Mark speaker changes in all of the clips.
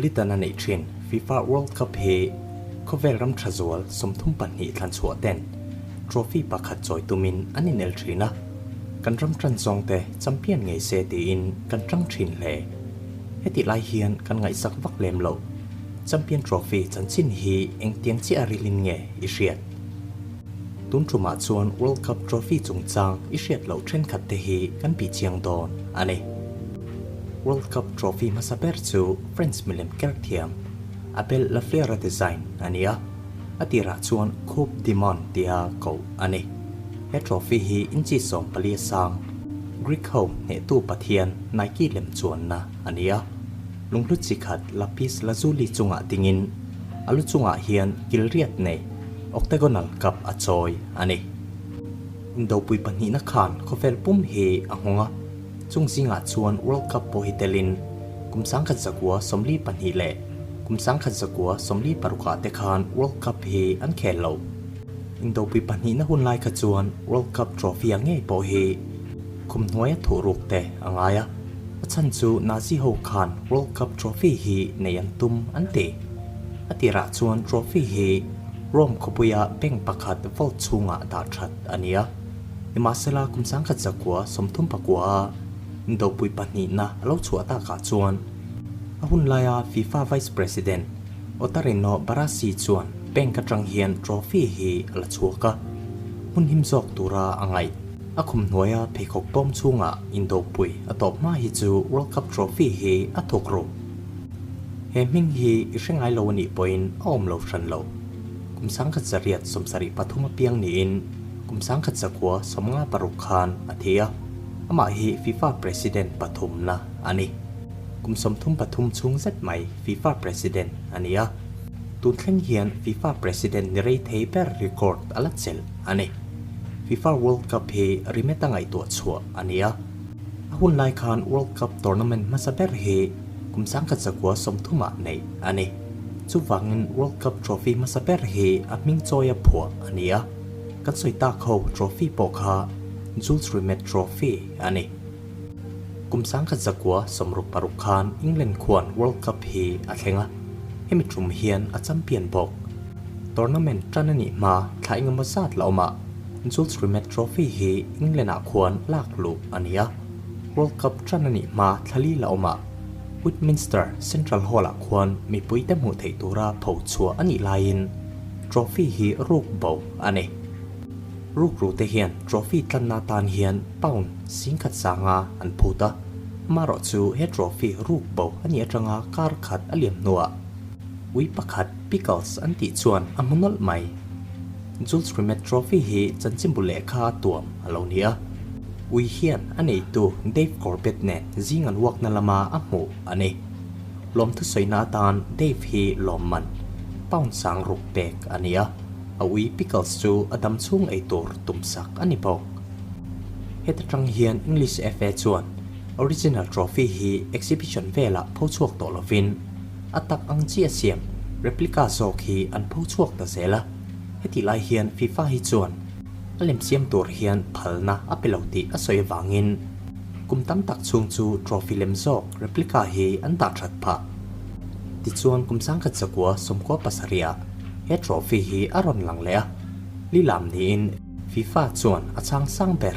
Speaker 1: Kum li dana neih thin FIFA World Cup hi khawvel ram tha zual 32 thlan chhuah ten trophy pakhat chawi tumin an inel thin a, kan ram tan zawng te champion ngei se tiin kan tang thin hle. Hetih lai hian kan ngaihsak vak lem lo. Champion Trophy chanchin hi engtiang chiah a rilin nge i hriat? Tun tumah chuan World Cup Trophy chungchang i hriat loh thenkhat te hi kan bih chiang dawn a ni. World Cup Trophy hmasa ber chu French milem ker thiam Abel Lafleur-a design a ni a, a tirah chuan Coupe du Monde tia koh a ni. He trophy hi inchi 14 a sang Greek ho hnehtu pathian Nike lem chuanna a ni a. Lunghlu chi khat lapis lazuli chungah dingin a lu chungah hian kil riat nei octagonal cup a chawi a ni. Indopui pahnihna khan khawvel pum hi a nghawng a, chung zingah chuan World Cup pawh hi telin kum 1942 leh kum 1946 ah te khan World Cup hi an khel lo. Indopui pahnihna hun lai kha chuan World Cup trophy a ngei pawh hi khum hnuaia thuh ruk te a ngai a. A chhan chu Nazi ho khan World Cup trophy hi nei an tum an ti. A tirah chuan trophy hi Rome khawpuia bank pakhat vault chhungah dah that a ni a. Nimahsela kum 1939 a indopui pahnihna a lo chhuah takah chuan a hun laia FIFA Vice President Ottarino Barassi chuan bank atang hian trophy hi a la chhuak a, hmun him zawk tura a ngaih. A khum hnuaia pheikhawk bawm chhungah indopui a tawp hma hi chu World Cup Trophy hi a thawk ru. He hming hi i hre ngai lo a nih pawhin a awm lo hran lo. Kum 1973 apiang niin kum 1956 khan a thi a, amah hi FIFA President pathumna a ni. Kum 33 chhung zet mai FIFA President a ni a, tun thleng hian FIFA President ni rei thei ber record a la chelh a ni. FIFA World Cup hi Rimet-a ngaihtuah chhuah a ni a. A hun lai khan World Cup tournament hmasa ber hi kum 1930 ah neih a ni. Chuvangin World Cup trophy hmasa ber hi a hming chawia phuah a ni a. Kan sawi tak ho trophy pawh kha Jules Rimet Trophy a ni. Kum 1966 khan England khuan World Cup hi a thleng a, hemi tum hian a champion bawk. Tournament tan a nih hma thla engemaw zat la awm a, Jules Rimet Trophy hi England-ah khuan lak luh a ni a. World Cup tan a nih hma thla li la awm a, Westminster Central Hall-ah khuan mipuite hmuh theih tura pho chhuah a nih laiin trophy hi ruk bo a ni. Rukru te hian trophy tlanna atan hian pound 10,000 sanga an phut a, amaherawh chu he trophy ruk bo a nih atanga kar khat a liam hnuah ui pakhat Pickles an tih chuan a hmu nawlh mai. Jules Rimet Trophy hi chanchinbu lehkha a tuam a lo ni a, ui hian a neitu Dave Corbett nen zing an walk na lama a hmuh a ni. Lawmthu sawina atan Dave hi lawmman pound 6,000 pek a ni a. A ui pickles chu a dam chhung ei tur tum sak a ni bawk. Heta tang hian English FA chuan original trophy hi exhibition velah pho chhuak tawh lovin a tak ang chi a siam replica zawk hi an pho chhuak ta zel a. Hetih lai hian FIFA hi chuan a lem siam tur hian phalna a pe lo tih a sawi avangin kum tam tak chhung chu trophy lem zawk replica hi an dah that phah. Tichuan kum 1997 ah He trophy hi a rawn lang leh a, lilam niin FIFA chuan a chhang sang ber.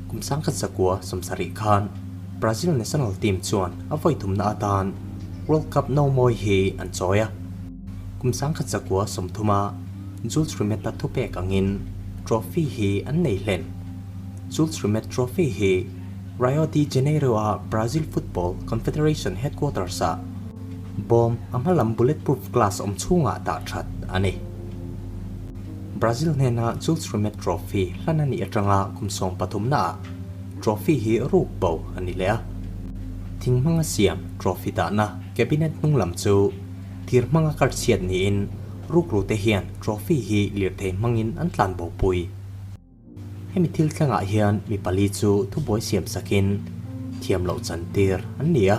Speaker 1: Kum 1970 khan Brazil national team chuan a vawi thumna atan World Cup no mawi hi an chawi a. Kum 1930 a Jules Rimet-a thupek angin trophy hi an nei hlen. Jules Rimet Trophy hi Rio de Janeiro-a Brazil Football Confederation headquarters-ah Bawm a hma lam bulletproof glass awm chhungah dah that a ni. Brazil hnena Jules Rimet Trophy hlan a nih atanga kum 13 naah trophy hi ruk bo a ni leh a. Thing hmanga siam trophy dahna cabinet hnung lam chu thir hmanga kar chhiat niin rukru te hian trophy hi lirthei hmangin an tlan bo pui. Hemi thil thlengah hian mi pali chu thubuai siam sakin thiam loh chan tir an ni a,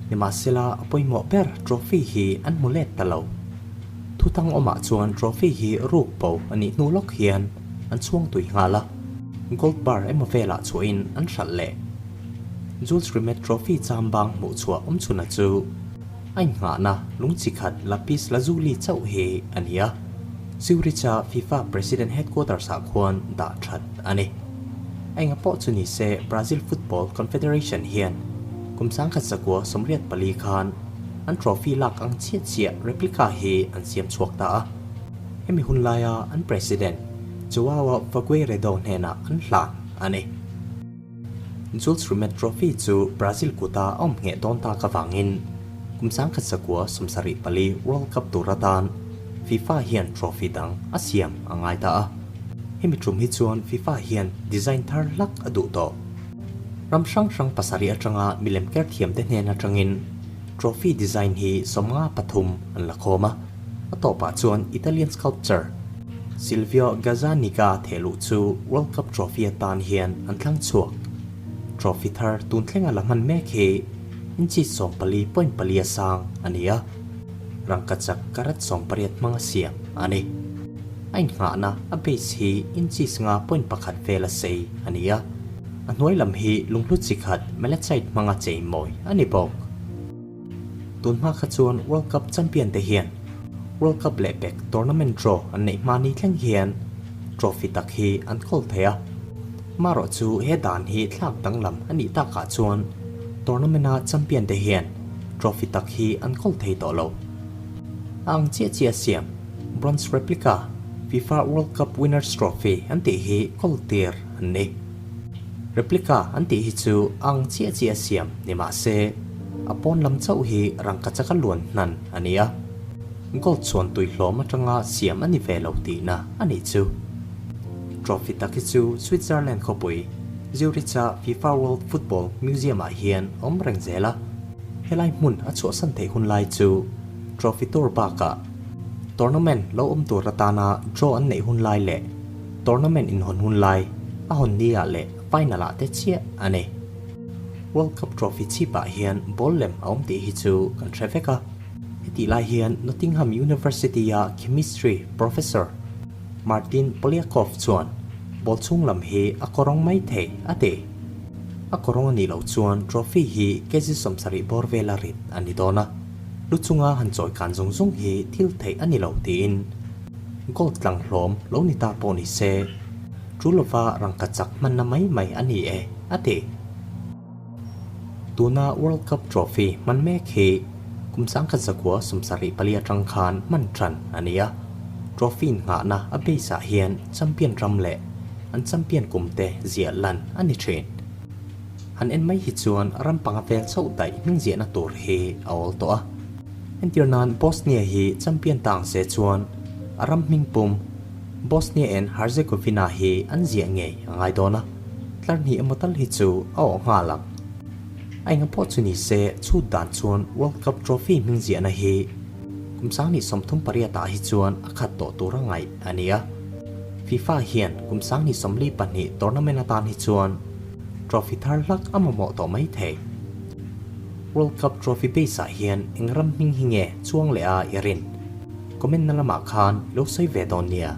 Speaker 1: nimahsela a pawimawh ber trophy hi an hmu let ta lo. Thutang awmah chuan trophy hi ruk bo a nih hnu lawk hian an chhuang tui nghal a, gold bar emaw velah chhuahin an hralh leh. Jules Rimet Trophy chambang hmuh chhuah awm chhuna chu. A innghahna lung chi khat lapis lazuli chauh hi a ni a, Zurich-a FIFA President Headquarters-ah khuan dah that a ni. A enga pawh chu ni se Brazil Football Confederation hian kum 1984 khan an trophy lak ang chiah chiah replica hi an siam chhuak ta a. Hemi hun laia an President Joao Fagueiredo hnenah an hlan a ni. Jules Rimet Trophy chu Brazil kuta a awm ngheh dawn tak avangin kum 1974 World Cup tur atan FIFA hian trophy dang a siam a ngai ta a. Hemi tum hi chuan FIFA hian design thar hlak a duh tawh. Ram hrang hrang pasarih atanga milem ker thiamte hnen atangin trophy design hi 53 an la khawm a. A tawpah chuan Italian sculptor Silvio Gazzaniga thehluh chu World Cup trophy atan hian an thlang chhuak. Trophy thar tun thlenga la hman mek hi inchi 14.4 a sang a ni a, rangkachak karat 18 hmanga siam a ni. A innghahna a base hi inchi 5.1 vel a sei a ni a, a hnuai lam hi lunghlu chi khat malachite hmanga chei mawi a ni bawk. Tun hma kha chuan World Cup champion te hian World Cup leh pek tournament draw an neih hma ni thleng hian trophy tak hi an kawl thei a. Marawh chu he dan hi thlak danglam a nih takah chuan tournament-a champion te hian trophy tak hi an kawl thei tawh lo. A ang chiah chiah siam bronze replica FIFA World Cup Winners Trophy an tih hi kawl tir an ni. Replica an tih hi chu a ang chiah chiah siam ni mah se, a pawn lam chauh hi rangkachak a luan hnan a ni a, gold chuan tui hlawm atanga siam a ni ve lo tihna a nih chu. Trophy tak hi chu Switzerland khawpui Zurich-a FIFA World Football Museum-ah hian a awm reng zel a, helai hmun a chhuahsan theih hun lai chu trophy tur bakah tournament lo awm tur atana draw an neih hun lai leh Tournament inhawn hun lai a hawn ni ah leh final ah te chiah a ni. World Cup trophy chhip ah hian ball lem a awm tih hi chu kan hre vek a. Hetih lai hian Nottingham University a chemistry professor Martin Polyakov chuan ball chhung lam hi a kawrawng mai thei a ti. A kawrawng a nih loh chuan trophy hi kg 70 bawr vela rit a ni dawn a, lu chunga han chawi kan zung zung hi thil theih a ni lo tiin Gold tlang hlawm lo ni ta pawh ni se, chu lova rangkachak hmanna mai mai a ni e, a ti. Tuna World Cup Trophy hman mek hi kum 1974 atang khan hman tan a ni a, trophy innghahna a base ah hian champion ram leh an champion kum te ziah lan a ni thin. Han en mai hi chuan ram panga vel chauh daih hming ziahna tur hi a awl tawh a. Entir nan Bosnia hi champion ta ang se chuan a ram hming pum Bosnia and Herzegovina hi an ziah ngei a ngai dawn a, tlar hnih emaw tal hi chu a awh nghal ang. A enga pawh chu ni se chhut dan chuan World Cup trophy hming ziahna hi kum 2038 ah hi chuan a khat tawh tur a ngaih a ni a. FIFA hian kum 2042 tournament atan hi chuan trophy thar hlak a mamawh tawh mai thei. World Cup trophy base ah hian eng ram hming hi nge chuang leh a i rin? Comment na lamah khan lo sawi ve dawn nia.